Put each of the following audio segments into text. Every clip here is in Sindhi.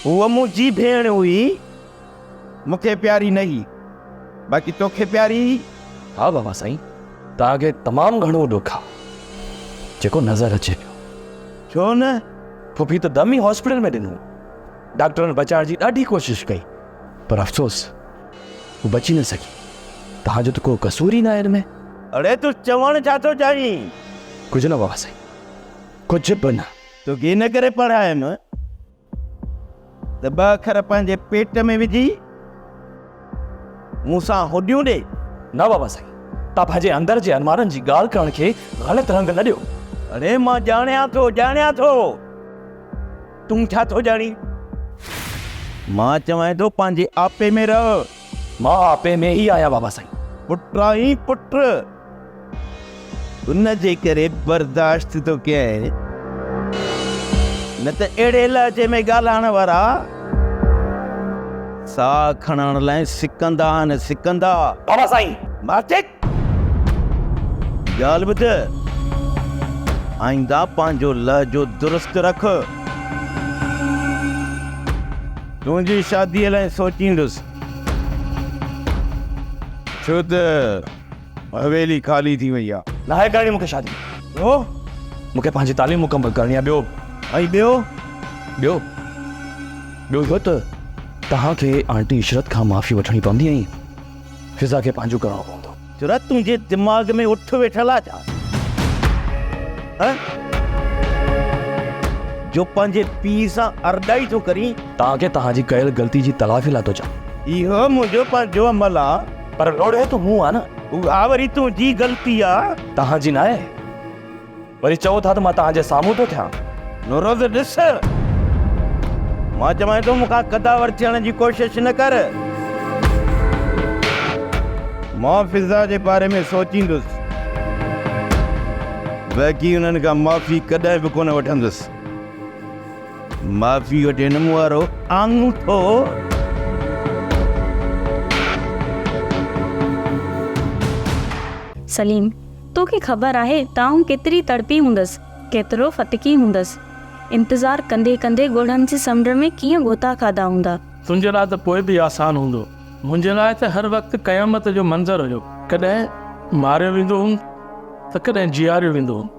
هوء منهنجي ڀيڻ هئي، مون کي پياري نه هئي، باقي توکي پياري هئي. ها بابا سائين، توهان کي تمام گهڻو ڏک آ، جيڪو نظر اچي پيو. ڇو نه؟ پڦي ته دم ئي هاسپيٽل ۾ ڏنو. ڊاڪٽرن بچائڻ جي ڏاڍي ڪوشش ڪئي، پر افسوس هو بچي نه سگهي. توهان جو ته ڪو قصور ئي ناهي ان ۾. اڙي تون چوڻ ڇا ٿو چاهين؟ ڪجهه نه بابا سائين، ڪجهه به نه. توکي ان ڪري پڙهايم ته ٻه اکر پنهنجي پيٽ ۾ وجهي مون سان هوڏيون ڏي. نه بابا سائين، توهان پنهنجي اندر جي انوارن جي ڳالهه ڪرڻ کي غلط رنگ نه ڏيو. اڙي مان ڄاڻيان ٿو، ڄاڻيان ٿو. تون ڇا ٿو ڄاڻين؟ مان چوانء ٿو پنهنجي آپي ۾ رهه. مان آپي ۾ ئي آهيان بابا سائين. پٽ آهين پٽ. ان جي ڪري برداشت ٿو ڪيائين، نه ته اهڙي لهجي ۾ ڳالهائڻ وارا ساهه کڻڻ لاء سڪندا آهن، سڪندا. بابا سائين! ماچيڪ! ڳالهه ٻڌ، آئنده پنهنجو لهجو درست رک. تنهنجي شاديء لاء سوچيندس، ڇو ته حويلي خالي ٿي وئي آ. ناهي ڪرڻي مون کي شادي. ڇو؟ مون کي پنهنجي تعليم مڪمل ڪرڻي آ ٻيو. ۽ ٻيو؟ ٻيو؟ ٻيو اهو ته توهان کي آنٽي عشرت کان معافي وٺڻي پوندي ۽ فضا کي پنهنجو ڪرڻو پوندو. عشرت تنهنجي دماغ ۾ اٺ ويٺل آ ڇا؟ هه؟ جو پنهنجي پيء سان ارڏائي ٿو ڪرين؟ توهان کي توهان جي ڪيل غلطي جي تلافي لاء ٿو چوان. اهو منهنجو پنهنجو عمل آ. پر لوڙهي ته مون آ نه. اها وري تنهنجي غلطي آ. توهان جي ناهي. وري چئو ٿا ته مان توهان جي سامهون ٿو ٿيان. نوروز ڏس! مان چوانء ٿو مون کان قداور ٿيڻ جي ڪوشش نه ڪر. مان فضا جي باري ۾ سوچيندس. باقي انهن کان معافي ڪڏهن به ڪونه وٺندس. معافي وٺي نه مون وارو آڱوٺو. سليم، توکي خبر آهي ته آئون ڪيتري تڙپي هوندس، ڪيترو ڦٿڪي هوندس. انتظار ڪندي ڪندي ڳوڙهن جي سمنڊ ۾ ڪيئن غوطا کاڌا هوندا. تنهنجي لاء ته پوء به آسان هوندو. منهنجي لاء ته هر وقت قيامت جو منظر هيو. ڪڏهن ماريو ويندو هوم ته ڪڏهن جيئاريو ويندو هوم.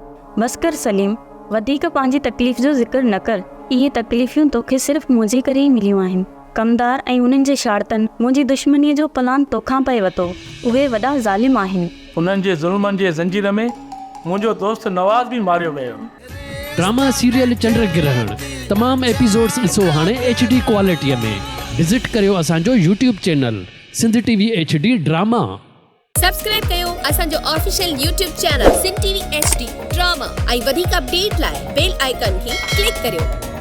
بس ڪر سليم، وڌيڪ پنهنجي تڪليف جو ذڪر نه ڪر. اهي تڪليفيون توکي صرف منهنجي ڪري ئي مليون آهن. ڪمدار ۽ انهن جي شارتن منهنجي دشمنيء جو پلان توکان پئي وتو. اهي وڏا ظالم آهن. انهن جي ظلمن جي زنجير ۾ منهنجو دوست نواز به ماريو ويو. ڊراما سيريل چنڊ گرهڻ تمام ايپيسوڊس ڏسو هاڻي ايڇ ڊي ڪوالٽي ۾ وزٽ ڪريو اسان جو YouTube channel Sindh T V H D drama. Subscribe ڪيو اسان جو official YouTube channel Sindh T V H D drama ۽ وڌيڪ اپڊيٽ لاء بيل آئيڪان کي ڪلڪ ڪريو.